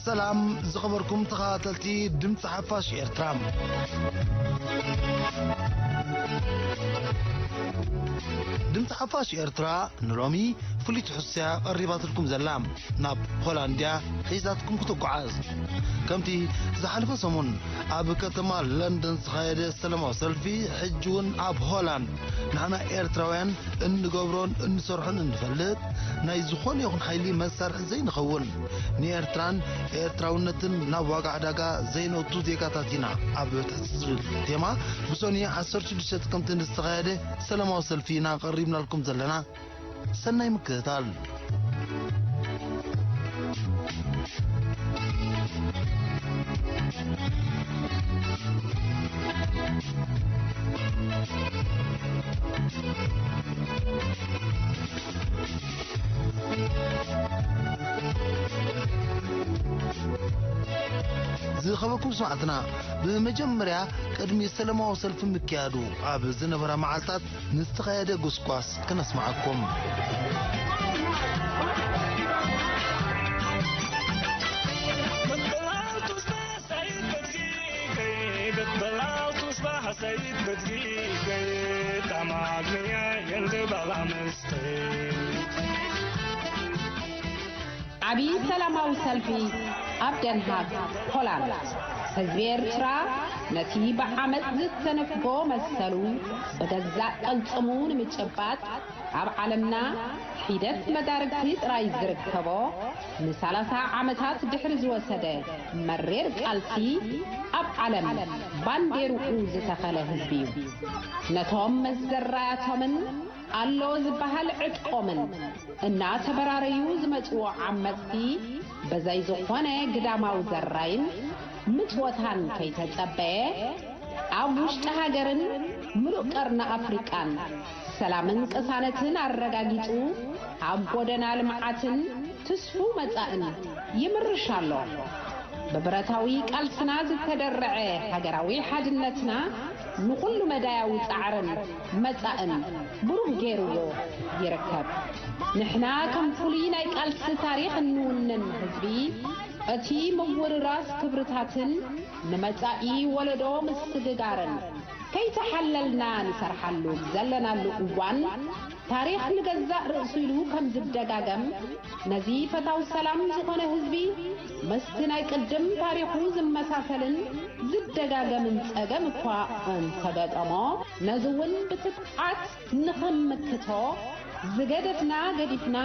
ሰላም ዝኸበርኩም ተኸታተልቲ ድምፂ ሓፋሽ ኤርትራ። ድምፂ ሓፋሽ ኤርትራ ንሎሚ ፍሉይ ትሕዝቶያ ቀሪባትልኩም ዘላ። ናብ ሆላንድያ ሒዛትኩም ክትጓዓዝ። ከምቲ ዝሓለፈ ሰሙን ኣብ ከተማ ለንደን ዝተኻየደ ሰላማዊ ሰልፊ፣ ሕጂ እውን ኣብ ሆላንድ ንሕና ኤርትራውያን እንገብሮን እንሰርሖን እንፈልጥ፣ ናይ ዝኾነ ይኹን ሓይሊ መሳርሒ ዘይንኸውን፣ ንኤርትራን ኤርትራውነትን ናብ ዋጋ ዕዳጋ ዘይነእቱ ዜጋታት ኢና ኣብ ትሕቲ ዝብል ቴማ ብሰኑይ ዓሰርተ ሽዱሽተ ጥቅምቲ ንዝተኻየደ ሰላማዊ ሰልፊ ኢና ቀሪብናልኩም ዘለና። ሰናይ ምክትታል። ዝኸበርኩም ሰማዕትና፣ ብመጀመርያ ቅድሚ ሰላማዊ ሰልፊ ምክያዱ ኣብ ዝነበራ መዓልታት ንዝተኻየደ ጎስጓስ ክነስምዓኩም። ዓቢ ሰላማዊ ሰልፊ ኣብ ደንሃግ ሆላንድ። ህዝቢ ኤርትራ ነቲ ብዓመጽ ዝተነፍጎ መሰሉ ብገዛእ ቅልጽሙ ንምጭባጥ ኣብ ዓለምና ሒደት መዳርግቲ ጥራይ ዝርከቦ ንሳላሳ ዓመታት ድሕሪ ዝወሰደ መሪር ቃልሲ ኣብ ዓለም ባንዴርኡ ዝተኸለ ህዝቢ እዩ። ነቶም መዘራያቶምን ኣሎ ዝበሃል ዕጥቆምን እናተበራረዩ ዝመጽዎ ዓመጽቲ በዘይ ዝኾነ ግዳማዊ ዘራይን ምጽወታን ከይተጸበየ ኣብ ውሽጢ ሃገርን ምሉእ ቀርኒ ኣፍሪቃን ሰላምን ቅሳነትን ኣረጋጊጹ ኣብ ጎደና ልምዓትን ትስፉው መጻእን ይምርሽ ኣሎ። ብብረታዊ ቃልስና ዝተደረዐ ሃገራዊ ሓድነትና ንኹሉ መዳያዊ ጻዕርን መጻእን ብሩህ ገይርዎ ይርከብ። ንሕና ከም ፍሉይ ናይ ቃልሲ ታሪኽ እንውንን ህዝቢ፣ እቲ ምውርራስ ክብርታትን ንመጻኢ ወለዶ ምስግጋርን ከይተሓለልና ንሰርሓሉ ዘለናሉ እዋን፣ ታሪኽ ንገዛእ ርእሱ ኢሉ ከም ዝደጋገም፣ ነዚ ፈታው ሰላም ዝኾነ ህዝቢ ምስቲ ናይ ቅድም ታሪኹ ዝመሳሰልን ዝደጋገምን ጸገም እኳ እንተገጠሞ፣ ነዚ እውን ብትብዓት ንኽምክቶ ዝገደፍና ገዲፍና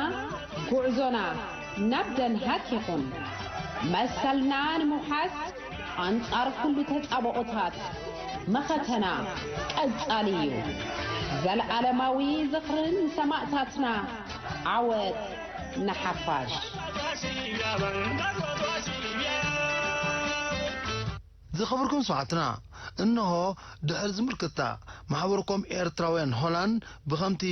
ጉዕዞና ናብ ደንሃክ ይኹን። መሰልና ንምውሓስ ኣንጻር ኩሉ ተጻብኦታት መኸተና ቀጻሊ እዩ። ዘለዓለማዊ ዝኽሪ ንሰማእታትና! ዓወት ንሓፋሽ! ዝኸበርኩም ሰማዕትና፣ እንሆ ድሕሪ ዝምልክታ ማሕበርኮም ኤርትራውያን ሆላንድ ብኸምቲ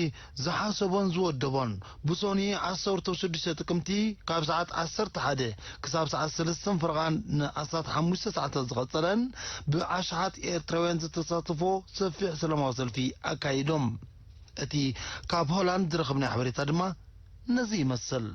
ዝሓሰቦን ዝወደቦን ብሶኒ ዓሰርተ ሽዱሽተ ጥቅምቲ ካብ ሰዓት ዓሰርተ ሓደ ክሳብ ሰዓት ሰለስተ ፈረቓን ንኣስታት ሓሙሽተ ሰዓታት ዝቐጸለን ብኣሽሓት ኤርትራውያን ዝተሳተፎ ሰፊሕ ሰላማዊ ሰልፊ ኣካይዶም። እቲ ካብ ሆላንድ ዝረኸብናዮ ሓበሬታ ድማ ነዚ ይመስል።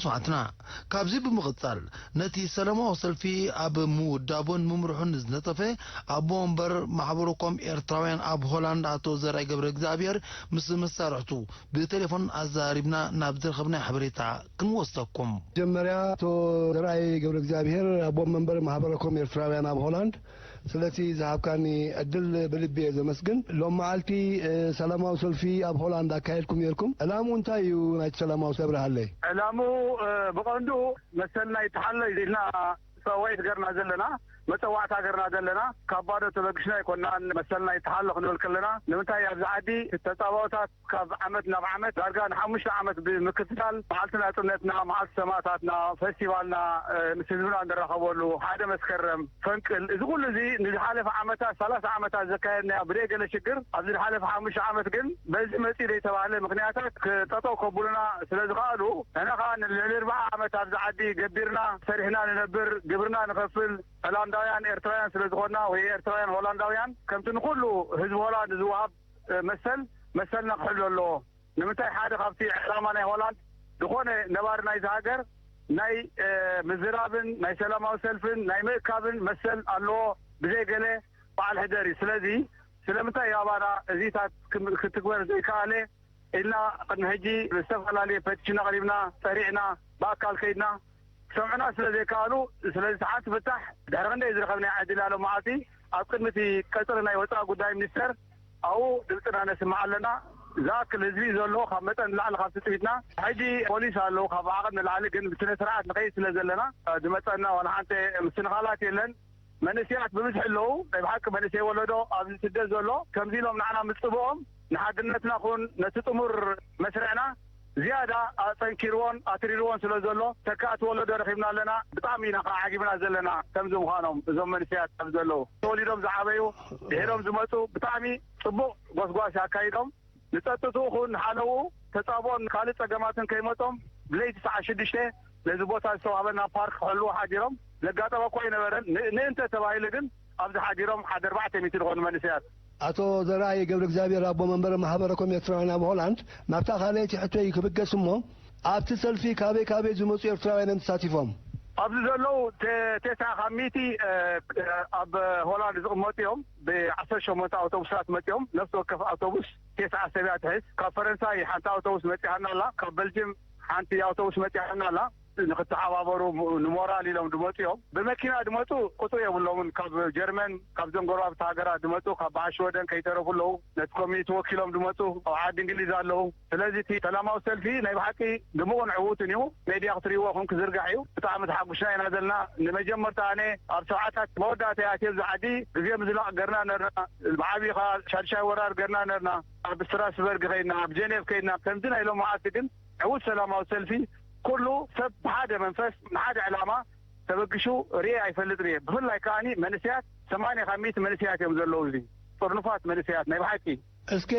ስማዕትና። ካብዚ ብምቕጻል፣ ነቲ ሰላማዊ ሰልፊ ኣብ ምውዳቡን ምምርሑን ዝነጠፈ ኣቦ ወንበር ማሕበረ ኮም ኤርትራውያን ኣብ ሆላንድ ኣቶ ዘርኣይ ገብረ እግዚኣብሔር ምስ መሳርሕቱ ብቴሌፎን ኣዛሪብና ናብ ዝረኸብናዮ ሓበሬታ ክንወስደኩም። መጀመርያ ኣቶ ዘርኣይ ገብረ እግዚኣብሔር ኣቦ መንበር ማሕበረ ኮም ኤርትራውያን ኣብ ሆላንድ ስለቲ ዝሃብካኒ ዕድል ብልቢ እየ ዘመስግን። ሎም መዓልቲ ሰላማዊ ሰልፊ ኣብ ሆላንድ ኣካየድኩም ነርኩም። ዕላምኡ እንታይ እዩ ናይቲ ሰላማዊ ሰልፊ? ብርሃለይ። ዕላምኡ ብቐንዱ መሰልና ይተሓሎ ኢልና ጸዋዒት ገርና ዘለና፣ መጸዋዕታ ገርና ዘለና፣ ካብ ባዶ ተበግሽና ኣይኮናን። መሰልና ይተሓሎ ክንብል ከለና ንምንታይ ኣብዚ ዓዲ ተጻባኦታት ካብ ዓመት ናብ ዓመት ዳርጋ ንሓሙሽተ ዓመት ብምክትታል መዓልቲ ናጽነትና፣ መዓልቲ ሰማእታትና፣ ፈስቲቫልና፣ ምስ ህዝብና እንራኸበሉ ሓደ መስከረም ፈንቅል፣ እዚ ኩሉ እዚ ንዝሓለፈ ዓመታት፣ ሰላሳ ዓመታት ዘካየድናዮ ብደይ ገለ ሽግር፣ ኣብዚ ዝሓለፈ ሓሙሽተ ዓመት ግን በዚ መጺ ዘይተባህለ ምክንያታት ክጠጠው ከብሉና ስለ ዝኸኣሉ፣ ንሕና ከኣ ንልዕሊ ኣርብዓ ዓመት ኣብዚ ዓዲ ገቢርና ሰሪሕና ንነብር፣ ግብርና ንኸፍል፣ ሆላንዳውያን ኤርትራውያን ስለ ዝኾንና፣ ወይ ኤርትራውያን ሆላንዳውያን፣ ከምቲ ንኹሉ ህዝቢ ሆላንድ ዝወሃብ መሰል፣ መሰልና ክሕሉ ኣለዎ። ንምንታይ ሓደ ካብቲ ዕላማ ናይ ሆላንድ ዝኾነ ነባሪ ናይዚ ሃገር ናይ ምዝራብን ናይ ሰላማዊ ሰልፍን ናይ ምእካብን መሰል ኣለዎ፣ ብዘይ ገለ በዓል ሕደር እዩ። ስለዚ ስለምንታይ እዩ ኣባና እዚታት ክም- ክትግበር ዘይከኣለ ኢልና ቅድሚ ሕጂ ዝተፈላለየ ፐቲሽን ኣቕሪብና፣ ጸሪዕና፣ ብኣካል ከይድና ክሰምዑና ስለ ዘይከኣሉ፣ ስለዚ ሓንቲ ፍታሕ ድሕሪ ክንደይ ዝረኸብናያ ዕድል ኣሎ መዓልቲ ኣብ ቅድሚ እቲ ቀጽሪ ናይ ወጻኢ ጉዳይ ሚኒስተር ኣብኡ ድምፅና ነስምዕ ኣለና። ዝኣክል ህዝቢ ዘሎ ካብ መጠን ንላዕሊ ካብ ትፅቢትና ሕጂ ፖሊስ ኣለዉ ካብ ዓቐን ንላዕሊ ግን ብስነ ስርዓት ንኸይድ ስለ ዘለና ዝመፀና ዋላ ሓንቲ ምስትንኻላት የለን። መንእሰያት ብብዝሒ ኣለዉ። ናይ ብሓቂ መንእሰይ ወለዶ ኣብዚ ስደት ዘሎ ከምዚ ኢሎም ንዓና ምፅብኦም ንሓድነትና ኹን ነቲ ጥሙር መስርዕና ዝያዳ ኣፀንኪርዎን ኣትሪርዎን ስለ ዘሎ ተካእቲ ወለዶ ረኺብና ኣለና። ብጣዕሚ ኢና ከዓ ዓጊብና ዘለና ከምዚ ምዃኖም እዞም መንእሰያት ኣብዚ ዘለዉ ተወሊዶም ዝዓበዩ ድሒሮም ዝመፁ ብጣዕሚ ፅቡቕ ጎስጓስ ኣካይዶም ንፀጥትኡ ኹን ንሓለውኡ ተፃብኦን ካልእ ፀገማትን ከይመፆም ብለይቲ ሰዓት ሽዱሽተ ነዚ ቦታ ዝተዋህበና ፓርክ ክሕልዎ ሓዲሮም ዘጋጠመ እኳ ኣይነበረን። ን- ንእንተ ተባሂሉ ግን ኣብዚ ሓዲሮም ሓደ ኣርባዕተ ሚእቲ ዝኾኑ መንእሰያት ኣቶ ዘርኣይ ገብረ እግዚኣብሔር ኣቦ መንበር ማሕበረ ኮም ኤርትራውያን ኣብ ሆላንድ ናብታ ካልኣይቲ ሕቶይ ክብገስ እሞ ኣብቲ ሰልፊ ካበይ ካበይ ዝመፁ ኤርትራውያን እዮም ተሳቲፎም? ኣብዚ ዘለዉ ተ- ተስዓ ካብ ሚእቲ እ፣ እ፣ ኣብ ሆላንድ ዝቕመጡ እዮም። ብዓሰርተ ሸሞንተ ኣውቶቡሳት መፂኦም ነፍሲ ወከፍ ኣውቶቡስ ተስዓ ሰብ እያ ትሕዝ። ካብ ፈረንሳይ ሓንቲ ኣውቶቡስ መፂኣና ኣላ፣ ካብ በልጅም ሓንቲ ኣውቶቡስ መፂኣና ኣላ። ንክተሓባበሩ ንሞራል ኢሎም ድመፁ እዮም። ብመኪና ድመፁ ቁፅሪ የብሎምን። ካብ ጀርመን ካብ ዘንጎርባብቲ ሃገራት ድመፁ ካብ በዓል ሽወደን ከይተረፉ ኣለዉ። ነቲ ኮሚኒቲ ወኪሎም ድመፁ ኣብ ዓዲ እንግሊዝ ኣለዉ። ስለዚ እቲ ሰላማዊ ሰልፊ ናይ ብሓቂ ድሙቕን ዕዉትን እዩ። ሜድያ ክትርእይዎ ኹም ክዝርጋሕ እዩ። ብጣዕሚ ተሓጉስና ኢና ዘለና። ንመጀመርታ ኣነ ኣብ ሰብዓታት መወዳእታ እያ ኣብዚ ዓዲ ግዜ ምዝላቕ ገርና ነርና። ብዓብዪ ኸዓ ሻድሻይ ወራር ገርና ነርና። ኣብ ስትራስበርግ ከይድና ኣብ ጀኔቭ ከይድና ከምዚ ናይ ሎም መዓልቲ ግን ዕዉት ሰላማዊ ሰልፊ ኩሉ ሰብ ብሓደ መንፈስ ንሓደ ዕላማ ተበግሹ ርኤ ኣይፈልጥን እየ። ብፍላይ ከዓኒ መንእሰያት ሰማንያ ካብ ሚእቲ መንእሰያት እዮም ዘለዉ። እዚ ጥርኑፋት መንእሰያት ናይ ብሓቂ እስከ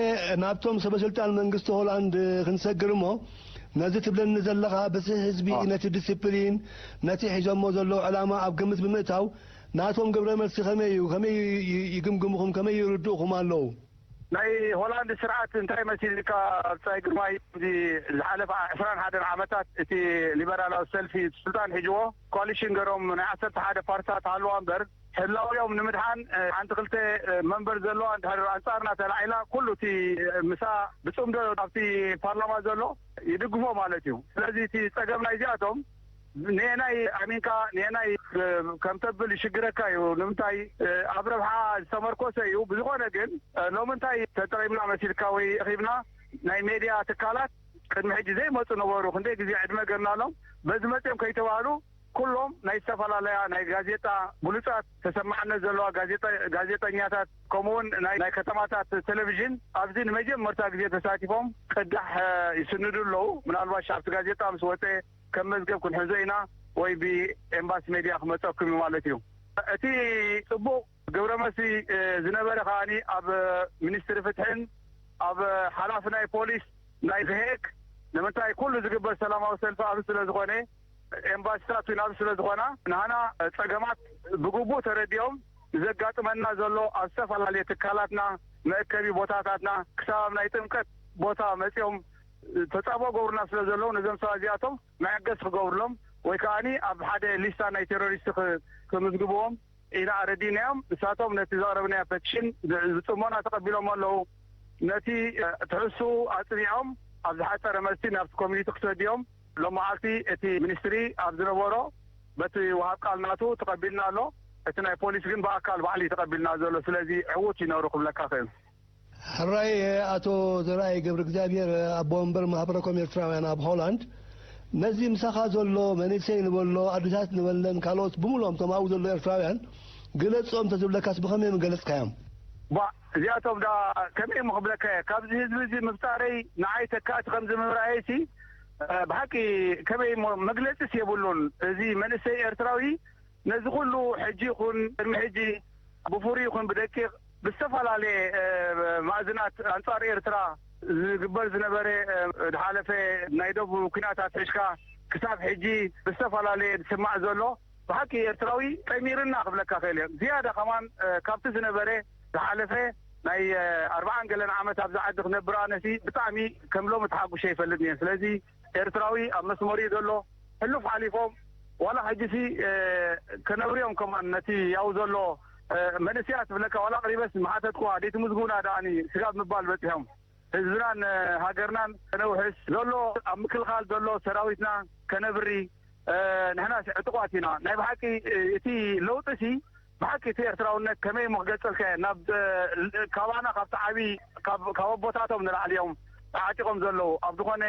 ናብቶም ሰበስልጣን መንግስቲ ሆላንድ ክንሰግር እሞ ነዚ ትብለኒ ዘለኻ ብዝሒ ህዝቢ ነቲ ዲስፕሊን ነቲ ሒዞሞ ዘለዉ ዕላማ ኣብ ግምት ብምእታው ናቶም ግብረ መልሲ ከመይ እዩ? ከመይ ይግምግምኹም? ከመይ ይርድእኹም ኣለዉ? ናይ ሆላንድ ስርዓት እንታይ መሲልካ ኣብፀይ ግርማይ እዚ ዝሓለፈ ዕስራን ሓደን ዓመታት እቲ ሊበራላዊ ሰልፊ ስልጣን ሒጅዎ ኮሊሽን ገሮም ናይ ዓሰርተ ሓደ ፓርትታት ሃለዋ እምበር ህላውዮም ንምድሓን ሓንቲ ክልተ መንበር ዘለዋ እንድሕር ኣንፃርና ተላዒላ ኩሉ እቲ ምሳ ብፅምዶ ኣብቲ ፓርላማ ዘሎ ይድግፎ ማለት እዩ። ስለዚ እቲ ፀገም ናይዚኣቶም ንየናይ ኣሚንካ ንየናይ ከም ተብል ይሽግረካ እዩ። ንምንታይ ኣብ ረብሓ ዝተመርኮሰ እዩ። ብዝኾነ ግን ሎሚ እንታይ ተጠቒምና መሲልካ ወይ ረኺብና ናይ ሜድያ ትካላት ቅድሚ ሕጂ ዘይመፁ ነበሩ። ክንደይ ግዜ ዕድመ ገርናሎም በዚ መፅኦም ከይተባህሉ ኩሎም ናይ ዝተፈላለያ ናይ ጋዜጣ ብሉፃት ተሰማዕነት ዘለዋ ጋዜጠኛታት ከምኡውን ናይ ከተማታት ቴሌቪዥን ኣብዚ ንመጀመርታ ግዜ ተሳቲፎም ቅዳሕ ይስንዱ ኣለዉ። ምናልባሽ ኣብቲ ጋዜጣ ምስ ወፀ ከም መዝገብ ክንሕዞ ኢና ወይ ብኤምባሲ ሜድያ ክመፀኩም እዩ ማለት እዩ። እቲ ፅቡቕ ግብረ መልሲ ዝነበረ ከዓኒ ኣብ ሚኒስትሪ ፍትሕን ኣብ ሓላፊ ናይ ፖሊስ ናይ ዘሄግ ንምንታይ ኩሉ ዝግበር ሰላማዊ ሰልፊ ኣብዚ ስለ ዝኾነ ኤምባሲታት እውን ኣብዚ ስለ ዝኾና ንሃና ፀገማት ብግቡእ ተረዲኦም ንዘጋጥመና ዘሎ ኣብ ዝተፈላለየ ትካላትና መእከቢ ቦታታትና ክሳብ ናይ ጥምቀት ቦታ መፂኦም ተጻብኦ ገብሩና ስለ ዘለዉ፣ ነዞም ሰባት እዚኣቶም መዐገስ ክገብሩሎም ወይ ከኣኒ ኣብ ሓደ ሊስታ ናይ ቴሮሪስት ክ-፣ ክምዝግብዎም ኢና ኣረዲናዮም። ንሳቶም ነቲ ዘቕረብናዮ ፐቲሽን ብ-፣ ብጽሞና ተቐቢሎም ኣለዉ። ነቲ፣ እ፣ ትሕዝትኡ ኣጽኒዖም ኣብ ዝሓጸረ መልሲ ናብቲ ኮሚኒቲ ክሰድዮም ሎም መዓልቲ እቲ ሚኒስትሪ ኣብ ዝነበሮ በቲ ወሃብ ቃል ናቱ ተቐቢልና ኣሎ። እቲ ናይ ፖሊስ ግን ብኣካል ባዕሉ እዩ ተቐቢልና ዘሎ። ስለዚ ዕዉት ይነብሩ ክብለካ ክእል። ሕራይ፣ ኣቶ ዘርኣይ ገብረ እግዚኣብሔር፣ ኣቦ መንበር ማህበረ ኮም ኤርትራውያን ኣብ ሆላንድ፣ ነዚ ምሳኻ ዘሎ መንእሰይ ንበሎ፣ ኣዴታት ንበለን ካልኦት ብምሎም እቶም ኣብኡ ዘሎ ኤርትራውያን ግለጾም እንተዝብለካስ ብኸመይ ምገለጽካዮም? ባ፣ እዚኣቶም ዳ ከመይ እሞ ክብለካ እየ? ካብዚ ህዝቢ እዚ ምፍጣረይ ንዓይ ተካእቲ ከም ዝምብራየሲ፣ እ፣ ብሓቂ ከመይ እሞ መግለጺስ የብሉን። እዚ መንእሰይ ኤርትራዊ ነዚ ኩሉ ሕጂ ይኹን ቅድሚ ሕጂ ብፍሩይ ይኹን ብደቂቕ ብዝተፈላለየ፣ እ፣ ማእዝናት ኣንጻር ኤርትራ ዝግበር ዝነበረ፣ እ፣ ዝሓለፈ ናይ ደቡብ ኲናት ኣትሒዝካ ክሳብ ሕጂ ብዝተፈላለየ ዝስማዕ ዘሎ ብሓቂ ኤርትራዊ ጠሚርና ክብለካ ክእል እየ። ዝያዳ ከማን፣ እ፣ ካብቲ ዝነበረ ዝሓለፈ ናይ፣ እ፣ ኣርብዓን ገለን ዓመት ኣብዚ ዓዲ ክነብር ኣነሲ ብጣዕሚ ከም ሎሚ ተሓጉሸ ይፈልጥ እየ። ስለዚ ኤርትራዊ ኣብ መስመሩ እዩ ዘሎ። ሕሉፍ ሓሊፎም ዋላ ሕጂሲ፣ እ፣ ከነብርዮም ከማን ነቲ ያው ዘሎ፣ እ፣ መንእሰያት ትብለካ ዋላ ቅሪበስ መሓተትኩዋ ደይትምዝጉና ደኣኒ ስጋብ ምባል በጺሖም። ህዝብናን፣ እ፣ ሃገርናን ከነውሕስ ዘሎ ኣብ ምክልኻል ዘሎ ሰራዊትና ከነብሪ፣ እ፣ ንሕና ሲ ዕጡቋት ኢና። ናይ ብሓቂ፣ እ፣ እቲ ለውጢ ሲ ብሓቂ እቲ ኤርትራውነት ከመይ እሞ ክገልጸልካ እየ? ናብ፣ እ፣ ካባና ካብቲ ዓቢ ካብ፣ ካብ ኣቦታቶም ንላዕሊ እዮም ተዓጢቖም ዘለዉ። ኣብ ዝኾነ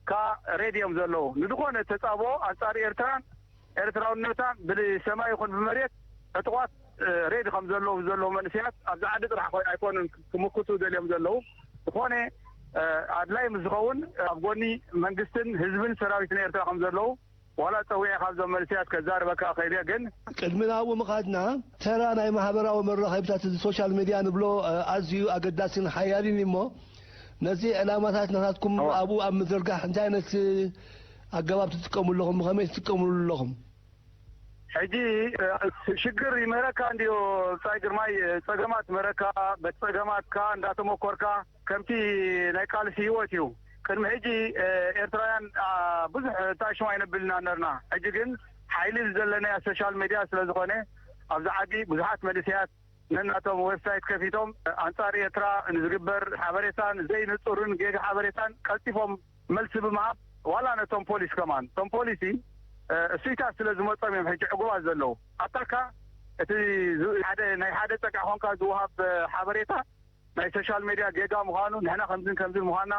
ከኣ ሬድ እዮም ዘለዉ። ንዝኾነ ተጻብኦ ኣንጻር ኤርትራን ኤርትራውነታን ብሰማይ ይኹን ብመሬት ዕጡቓት፣ እ፣ ሬድ ከም ዘለዉ ዘለዉ መንእሰያት ኣብዚ ዓዲ ጥራሕ ኮይ-፣ ኣይኮኑን ክምክቱ ደልዮም ዘለዉ። ዝኾነ፣ እ፣ ኣድላይ ምስ ዝኸውን ኣብ ጎኒ መንግስትን ህዝብን ሰራዊትን ኤርትራ ከም ዘለዉ ዋላ ጸዊዐ ካብዞም መንእሰያት ከዛርበካ እኽእል እየ። ግን ቅድሚ ናብኡ ምኻድና፣ ተራ ናይ ማህበራዊ መራኸቢታት፣ እዚ ሶሻል ሜድያ ንብሎ፣ እ፣ ኣዝዩ ኣገዳሲን ሓያልን እዩ እሞ፣ ነዚ ዕላማታት ናታትኩም እወ። ኣብኡ ኣብ ምዝርጋሕ እንታይ ዓይነት ኣገባብ ትጥቀሙ ኣለኹም? ብኸመይ ትጥቀምሉ ኣለኹም? ሕጂ፣ እ፣ ሽግር ይምህረካ እንድዩ ብጻይ ግርማይ፣ እ፣ ጸገማት ይምህረካ፣ በቲ ጸገማትካ እንዳተመኮርካ፣ ከምቲ ናይ ቃልሲ ህይወት እዩ። ቅድሚ ሕጂ፣ እ፣ ኤርትራውያን፣ አ፣ ብዙሕ ተኣሽሙ ኣይነብልና ነርና። ሕጂ ግን ሓይሊ ዘለናዮ ሶሻል ሜድያ ስለ ዝኾነ፣ ኣብዚ ዓዲ ብዙሓት መንእሰያት ነናቶም ዌብሳይት ከፊቶም፣ እ፣ ኣንጻር ኤርትራ ንዝግበር ሓበሬታን ዘይንጹርን ጌጋ ሓበሬታን ቀልጢፎም መልሲ ብምሃብ፣ ዋላ ነቶም ፖሊስ ከማን፣ እቶም ፖሊሲ፣ እ፣ እሱይታት ስለ ዝመጾም እዮም ሕጂ ዕጉባት ዘለዉ። ኣታካ እቲ ዝ-፣ ሓደ፣ ናይ ሓደ ጸግዒ ኾንካ ዝወሃብ፣ እ፣ ሓበሬታ ናይ ሶሻል ሜድያ ጌጋ ምዃኑ፣ ንሕና ከምዝን ከምዝን ምዃንና፣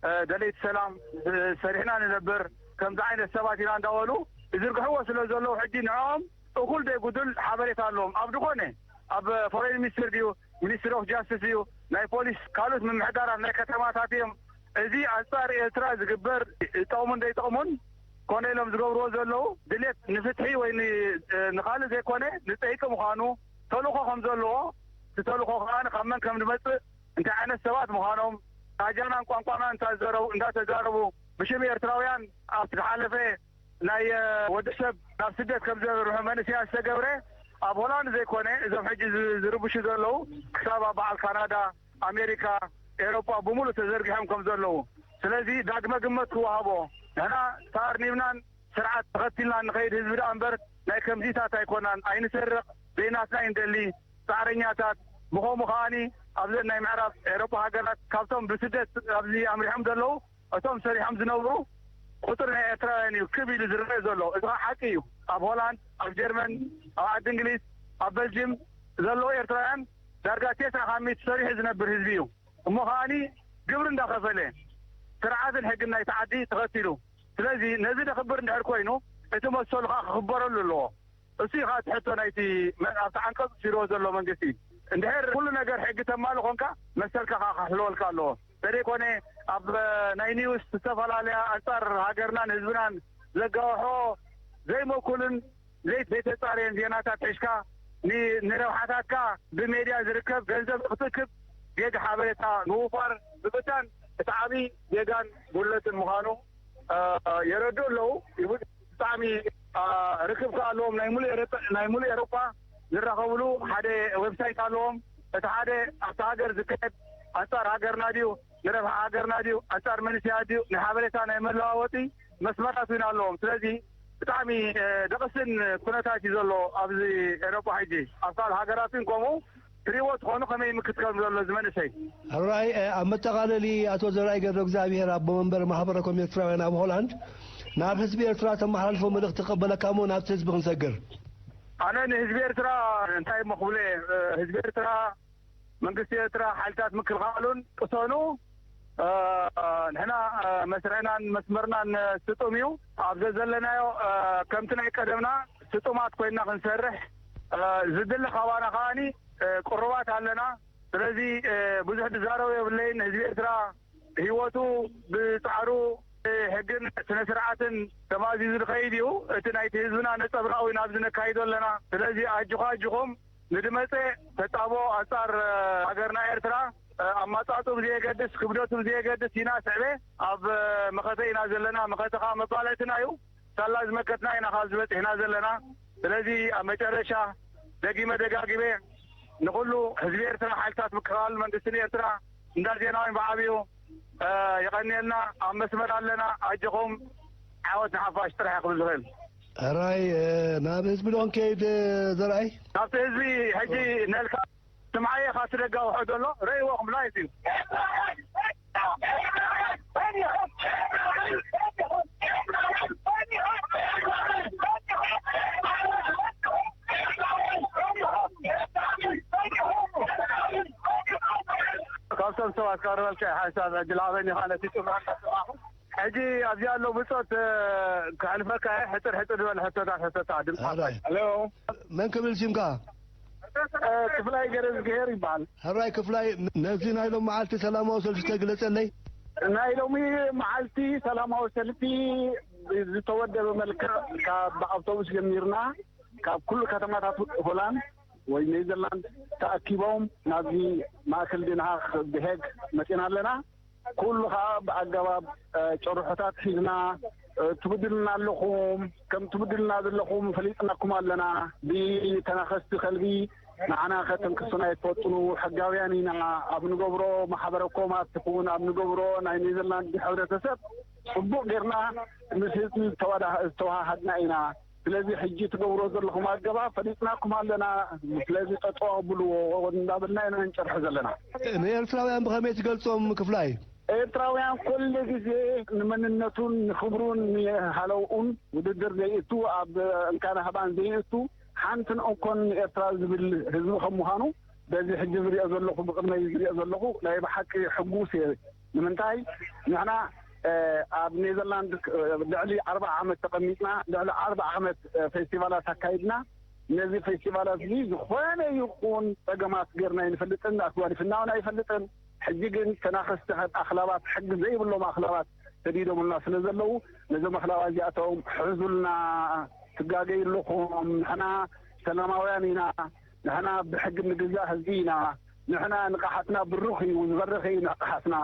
እ፣ ደለይቲ ሰላም፣ እ፣ ሰሪሕና ንነብር፣ ከምዚ ዓይነት ሰባት ኢና እንዳበሉ ይዝርግሕዎ ስለ ዘለዉ፣ ሕጂ ንዕኦም እኹል ደይ ጉዱል ሓበሬታ ኣለዎም። ኣብ ዝኾነ፣ ኣብ ፎሬን ሚኒስትር ድዩ፣ ሚኒስትሪ ኦፍ ጃስቲስ ድዩ፣ ናይ ፖሊስ፣ ካልኦት ምምሕዳራት ናይ ከተማታት እዮም። እዚ ኣንጻር ኤርትራ ዝግበር ጠቕሙን ደይጠቕሙን ኮነ ኢሎም ዝገብርዎ ዘለዉ ድሌት ንፍትሒ ወይ ን-፣ ንኻልእ ዘይኮነ ንጸይቂ ምዃኑ ተልእኾ ከም ዘለዎ፣ እቲ ተልእኾ ከኣ ካብ መን ከም ዝመጽእ፣ እንታይ ዓይነት ሰባት ምዃኖም፣ ታጃናን ቋንቋናን እንታዘረቡ-፣ እንዳተዛረቡ ብሽም ኤርትራውያን ኣብቲ ዝሓለፈ ናይ፣ እ፣ ወዲ ሰብ ናብ ስደት ከም ዘምርሑ መንእሰያት ዝተገብረ ኣብ ሆላንድ ዘይኮነ፣ እዞም ሕጂ ዝ-፣ ዝርብሹ ዘለዉ ክሳብ ኣብ በዓል ካናዳ፣ ኣሜሪካ፣ ኤውሮጳ ብምሉእ ተዘርጊሖም ከም ዘለዉ። ስለዚ ዳግመ ግመት ክወሃቦ፣ ንሕና ተኣርኒብናን ስርዓት ተኸቲልና ንኸይድ ህዝቢ ደኣ እምበር ናይ ከምዚታት ኣይኮናን። ኣይንሰርቕ፣ ዘይናትና ኣይንደሊ፣ ጻዕረኛታት። ብኸምኡ ከኣኒ ኣብዘን ናይ ምዕራብ ኤውሮጳ ሃገራት ካብቶም ብስደት ኣብዚ ኣምሪሖም ዘለዉ እቶም ሰሪሖም ዝነብሩ ቁጽሪ ናይ ኤርትራውያን እዩ ክብ ኢሉ ዝረአ ዘሎ። እዚ ኸኣ ሓቂ እዩ። ኣብ ሆላንድ፣ ኣብ ጀርመን፣ ኣብ ዓዲ እንግሊዝ፣ ኣብ በልጅም ዘለዉ ኤርትራውያን ዳርጋ ተስዓ ካብ ሚእቲ ሰሪሑ ዝነብር ህዝቢ እዩ። እሞ ከኣኒ ግብሪ እንዳኸፈለ ስርዓትን ሕግን ናይቲ ዓዲ ተኸቲሉ። ስለዚ ነዚ ደኽብር እንድሕር ኮይኑ እቲ መሰሉ ኸኣ ክኽበረሉ ኣለዎ። እሱ እዩ ኸኣ እቲ ሕቶ ናይቲ መ-፣ ኣብቲ ዓንቀጽ ስፊርዎ ዘሎ መንግስቲ። እንድሕር ኩሉ ነገር ሕጊ ተማሊ ኾንካ መሰልካ ኸኣ ክሕልወልካ ኣለዎ። ተደይኮነ ኣብ፣ እ፣ ናይ ኒውስ ዝተፈላለያ ኣንጻር ሃገርናን ህዝብናን ዘጋውሖ ዘይመኩልን ዘይ-፣ ዘይተጻረየን ዜናታት ሒዝካ ን-፣ ንረብሓታትካ ብሜድያ ዝርከብ ገንዘብ ክትእክብ ጌጋ ሓበሬታ ምውፋር ምብታን እቲ ዓቢ ጌጋን ጉድለትን ምዃኑ፣ እ፣ የረድኡ ኣለዉ። ይሁድ ብጣዕሚ፣ እ፣ ርክብ ከኣ ኣለዎም። ናይ ሙሉእ ኤረ-፣ ናይ ሙሉእ ኤሮጳ ዝራኸብሉ ሓደ ዌብሳይት ኣለዎም። እቲ ሓደ ኣብቲ ሃገር ዝካየድ ኣንጻር ሃገርና ድዩ፣ ንረብሓ ሃገርና ድዩ፣ ኣንጻር መንእሰያት ድዩ፣ ናይ ሓበሬታ ናይ መለዋወጢ መስመራት እውን ኣለዎም። ስለዚ ብጣዕሚ፣ እ፣ ደቕስን ኩነታት እዩ ዘሎ ኣብዚ ኤውሮጳ ሕጂ። ኣብ ካልእ ሃገራት እውን ከምኡ ትሪእዎ ትኾኑ ከመይ ይምክት ከም ዘሎ እዚ መንእሰይ። ሕራይ፣ እ፣ ኣብ መጠቓለሊ ኣቶ ዘርኣይ ገብረ እግዚኣብሔር ኣቦ መንበር ማሕበረ ኮም ኤርትራውያን ኣብ ሆላንድ ናብ ህዝቢ ኤርትራ ተመሓላልፎ መልእኽቲ ክቕበለካ እሞ ናብቲ ህዝቢ ክንሰግር። ኣነ ንህዝቢ ኤርትራ እንታይ እሞ ክብሎ እየ፣ እ፣ ህዝቢ ኤርትራ መንግስቲ ኤርትራ ሓይልታት ምክልኻሉን ቅሰኑ፣ እ፣ ንሕና፣ እ፣ መስርዕናን መስመርናን፣ እ፣ ስጡም እዩ። ኣብ ዘዘለናዮ፣ እ፣ ከምቲ ናይ ቀደምና ስጡማት ኮይንና ክንሰርሕ፣ እ፣ ዝድለ ካባና ከኣኒ፣ እ፣ ቅሩባት ኣለና። ስለዚ፣ እ፣ ብዙሕ ዝዛረቦ የብለይን። ህዝቢ ኤርትራ ህይወቱ ብጻዕሩ፣ ብሕግን ስነ ስርዓትን ተማዚዙ ዝኸይድ እዩ። እቲ ናይቲ ህዝብና ነጸብራቕ ኢና ኣብዚ ነካይዶ ኣለና። ስለዚ ኣጆኻ ኣጆኹም ንድመጸ ተጻብኦ ኣንጻር፣ እ፣ ሃገርና ኤርትራ፣ እ፣ ኣማጻጽኡ ብዘየገድስ፣ ክብደቱ ብዘየገድስ ኢና ስዕበ ኣብ፣ እ፣ መኸተ ኢና ዘለና። መኸተ ከኣ መባልዕትና እዩ። ሳላ ዝመከትና ኢና ካብዚ በጺሕና ዘለና። ስለዚ ኣብ መጨረሻ ደጊመ ደጋጊመ ንኹሉ ህዝቢ ኤርትራ፣ ሓይልታት ምክልኻል መንግስትን ኤርትራ፣ እንዳ ዜናዊን ብዓብዩ፣ እ፣ የቐንየልና። ኣብ መስመር ኣለና። ኣጆኹም፣ ዓወት ንሓፋሽ ጥራሕ ክብል ዝኽእል። ሕራይ፣ እ፣ ናብ ህዝቢ ዶ ክንከይድ፣ እ፣ ዘርኣይ? ናብቲ ህዝቢ ሕጂ ነልካ ስምዓየ፣ ካቲ ደጋ ውሖ ዘሎ ረእይዎ ክም ላይፍ እዩ። ካብቶም ሰባት ካብ ረበልካ ሓሳብ ዕድል ሃበኒ፣ ነቲ ጽሑፍ ኣንበብኩ። ሕጂ ኣብዚ ኣሎ ብጾት፣ እ፣ ከሕልፈካ እየ። ሕጽር ሕጽር ዝበለ ሕቶታት ሕቶታ ድምጻ። ሕራይ። ሄሎ። መን ክብል ሲምካ? እ፣ ክፍላይ ገረዝግሄር ይበሃል። ሕራይ ክፍላይ፣ ነዚ ናይ ሎም መዓልቲ ሰላማዊ ሰልፊ ተግለጸለይ። ናይ ሎሚ መዓልቲ ሰላማዊ ሰልፊ ዝተወደበ መልክዕ ካብ ኣውቶቡስ ጀሚርና ካብ ኩሉ ከተማታት ሆላንድ ወይ ኔዘርላንድ ተኣኪቦም ናብዚ ማእከል ደንሃክ ደሄግ መጺና ኣለና። ኩሉ ኸኣ ብኣገባብ፣ እ፣ ጭርሖታት ሒዝና፣ እ፣ ትብድሉና ኣለኹም፣ ከም ትብድሉና ዘለኹም ፈሊጥናኩም ኣለና። ብተናኸስቲ ከልቢ ንዓና ከተንክሱና ኣይትፈጥኑ፣ ሕጋውያን ኢና። ኣብ ንገብሮ ማሕበረ ኮማት ይኹን ኣብ ንገብሮ ናይ ኔዘርላንድ ሕብረተሰብ ጽቡቕ ጌርና ምስ ህዝቢ ዝተዋዳ-፣ ዝተዋሃሃድና ኢና። ስለዚ ሕጂ ትገብሮ ዘለኹም ኣገባብ ፈሊጥናኩም ኣለና። ስለዚ ጠጠው ኣብልዎ እንዳበልና ኢና ንጨርሖ ዘለና። ንኤርትራውያን ብኸመይ ትገልጾም ክፍላይ? ኤርትራውያን ኩሉ ግዜ ንመንነቱን ንክብሩን ንሃለውኡን ውድድር ዘይእቱ፣ ኣብ እንካን ሃባን ዘይእቱ፣ ሓንትን እንኮን ንኤርትራ ዝብል ህዝቢ ከም ምዃኑ በዚ ሕጂ ዝሪኦ ዘለኹ፣ ብቕድመይ ዝሪኦ ዘለኹ ናይ ብሓቂ ሕጉስ እየ። ንምንታይ ንሕና፣ እ፣ ኣብ ኔዘርላንድ፣ እ፣ ልዕሊ ኣርብዓ ዓመት ተቐሚጥና፣ ልዕሊ ኣርብዓ ዓመት፣ እ፣ ፌስቲቫላት ኣካይድና። ነዚ ፌስቲቫላት እዚ ዝኾነ ይኹን ጸገማት ጌርና ኣይንፈልጥን፣ ኣጓዲፍና እውን ኣይፈልጥን። ሕጂ ግን ተናኸስቲ ኣኽላባት፣ ሕጊ ዘይብሎም ኣኽላባት ሰዲዶምልና ስለ ዘለዉ፣ ነዞም ኣኽላባት እዚኣቶም ሕዙልና፣ ትጋገዩ ኣለኹም፣ ንሕና ሰላማውያን ኢና፣ ንሕና ብሕጊ እንግዛእ ህዝቢ ኢና፣ ንሕና ንቕሓትና ብሩኽ እዩ፣ ዝበረኸ እዩ ንቕሓትና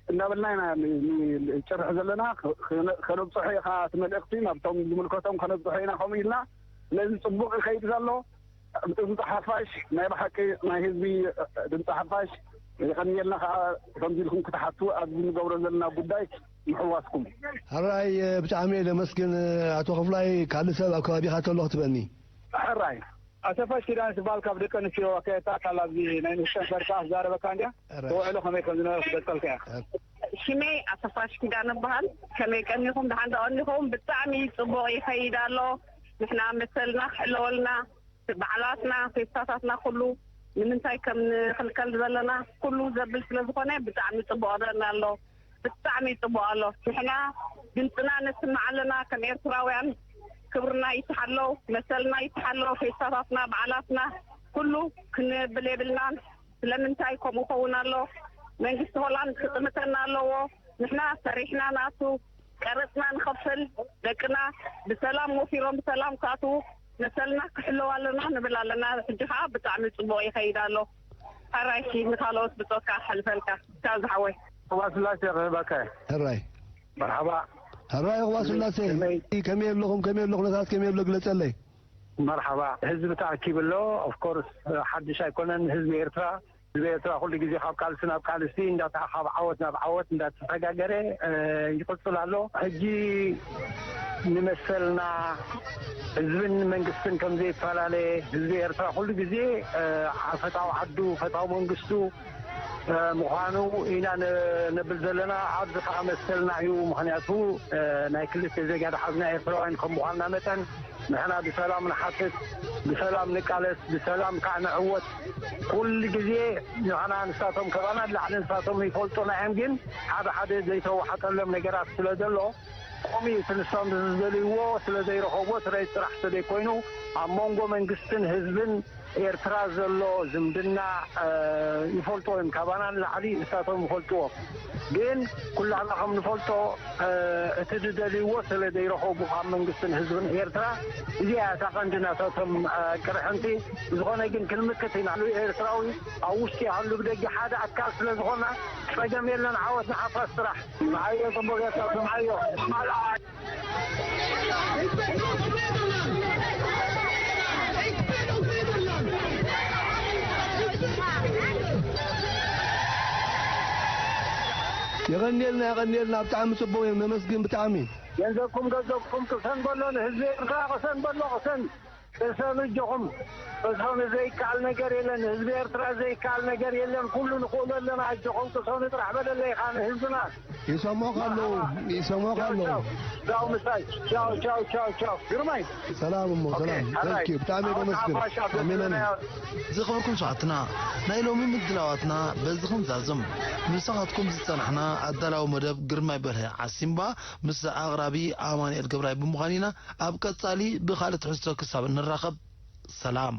እናበልና ኢና ን-፣ ን-፣ ንጭርሕ ዘለና። ኸ-፣ ኸነ-፣ ከነብጽሖ ኢኻ እቲ መልእኽቲ ናብቶም ዝምልከቶም ከነብጽሖ ኢና ከምኡ ኢልና። ስለዚ ጽቡቕ ይኸይድ ዘሎ። ድምፂ ሓፋሽ ናይ ብሓቂ ናይ ህዝቢ ድምፂ ሓፋሽ የቐንየልና ከዓ ከምዚ ኢልኩም ክትሓቱ ኣብዚ ንገብሮ ዘለና ጉዳይ ምሕዋስኩም። ሕራይ፣ ብጣዕሚ እየ ለመስግን ኣቶ ክፍላይ። ካልእ ሰብ ኣብ ከባቢኻ ተሎ ክትበኒ። ሕራይ። ኣሰፋሽ ኪዳን ዝበሃል ካብ ደቂ ኣንስትዮ ኣካየድታ ኣካል ኣብዚ ናይ ንግስተን ፈርካ ክዛረበካ እንድያ። ሕራይ። ተውዕሎ ከመይ ከም ዝነበረ ክገልጸልካ እያ። ሕራይ። ሽመይ ኣሰፋሽ ኪዳን እበሃል። ከመይ ቀኒኹም? ደሓን ዶ ቀኒኹም? ብጣዕሚ ጽቡቕ ይኸይድ ኣሎ። ንሕና መሰልና ክሕለወልና፣ በዓላትና፣ ፌስታታትና ኩሉ ንምንታይ ከም ንኽልከል ዘለና ኩሉ ዘብል ስለ ዝኾነ ብጣዕሚ ጽቡቕ ይረኣና ኣሎ። ብጣዕሚ ጽቡቕ ኣሎ። ንሕና ድምፅና ነስምዕ ኣለና ከም ኤርትራውያን። ክብርና ይተሓሎ፣ መሰልና ይተሓሎ፣ ፌስታታትና፣ በዓላትና ኩሉ ክንብል የብልናን። ስለምንታይ ከምኡ ኸውን ኣሎ? መንግስቲ ሆላንድ ክጥምተና ኣለዎ። ንሕና ሰሪሕና ንኣቱ፣ ቀረጽና ንኸፍል፣ ደቅና ብሰላም ወፊሮም ብሰላም ክኣትዉ መሰልና ክሕለው ኣለና ንብል ኣለና። ሕጂ ኸኣ ብጣዕሚ ጽቡቕ ይኸይድ ኣሎ። ሕራይ ሲ ንኻልኦት ብጾትካ ከሕልፈልካ። ቻው ዝሓወይ። ኹባ ስላሴ ክህበካ እየ። ሕራይ። መርሓባ። ሕራይ ኹባ ስላሴ። ከመይ? ከመይ ኣለኹም? ከመይ ኣሎ? ኩነታት ከመይ ኣሎ? ግለጸለይ። መርሓባ። ህዝቢ ተኣኪቡ ኣሎ። ኦፍ ኮርስ፣ ሓድሽ ኣይኮነን። ህዝቢ ኤርትራ ህዝቢ ኤርትራ ኩሉ ግዜ ካብ ቃልሲ ናብ ቃልሲ እንዳታ ካብ ዓወት ናብ ዓወት እንዳተሰጋገረ ይቕጽል ኣሎ። ሕጂ ንመሰልና ህዝብን መንግስትን ከም ዘይፈላለየ፣ ህዝቢ ኤርትራ ኩሉ ግዜ ፈታዊ ዓዱ ፈታዊ መንግስቱ ምዃኑ ኢና ነብል ዘለና። ኣብዚ ከዓ መሰልና እዩ። ምኽንያቱ ናይ ክልተ ዜጋ ድሓዝና ኤርትራውያን ከም ምዃንና መጠን ንሕና ብሰላም ንሓትት፣ ብሰላም ንቃለስ፣ ብሰላም ከዓ ንዕወት። ኩሉ ግዜ ንሕና ንሳቶም ከባና ንላዕሊ ንሳቶም ይፈልጡና እዮም። ግን ሓደ ሓደ ዘይተዋሓጠሎም ነገራት ስለ ዘሎ ከምኡ እቲ ንሶም ዝደልይዎ ስለ ዘይረኸብዎ ስለ ጥራሕ ስለ ዘይኮይኑ ኣብ መንጎ መንግስትን ህዝብን ኤርትራ ዘሎ ዝምድና ይፈልጥዎ እዮም። ካባና ንላዕሊ ንሳቶም ይፈልጥዎ። ግን ኩላህና ከም ንፈልጦ እቲ ዝደልይዎ ስለ ዘይረኸቡ ካብ መንግስትን ህዝብን ኤርትራ እዚኣ እታ ቀንዲ ናታቶም ቅርሕንቲ። ዝኾነ ግን ክንምክት ኢና። ኤርትራዊ ኣብ ውሽጢ ይሃሉ ብደገ ሓደ ኣካል ስለ ዝኾና ጸገም የለን። ዓወት ንሓፋሽ ስራሕ። ንዓዮ ጽቡቅ ጌርካ ስምዓዮ። የቐንየልና የቐንየልና ብጣዕሚ ጽቡቕ እዮም ነመስግን ብጣዕሚ። ገንዘብኩም ገንዘብኩም ቅሰን በሎ ንህዝቢ ኤርትራ ቅሰን በሎ ቅሰን ቅሰኑ እጆኹም ቅሰኑ ዘይከኣል ነገር የለን ህዝቢ ኤርትራ ዘይከኣል ነገር የለን ኩሉ ንኽእሎ ኣለና እጆኹም ቅሰኑ ጥራሕ በለለ ኢኻ ንህዝብና ይሰሞኽ ኣለዉ ይሰሞኽ ኣለዉ ቻው ምሳይ ቻው ቻው ቻው ቻው ግርማይ ሰላም እሞ ሰላም ተንኪ ብጣዕሚ ነመስግን ኣሜን ኣሜን ዝኸበርኩም ሰዓትና ናይ ሎሚ ምድላዋትና በዚ ክንዛዝም ምሳኻትኩም ዝጸናሕና ኣዳላዊ መደብ ግርማይ በርሀ ዓሲምባ ምስ ኣቕራቢ ኣማኑኤል ገብራይ ብምዃን ኢና ኣብ ቀጻሊ ብኻልእ ትሕዝቶ ክሳብ እንራኸብ ሰላም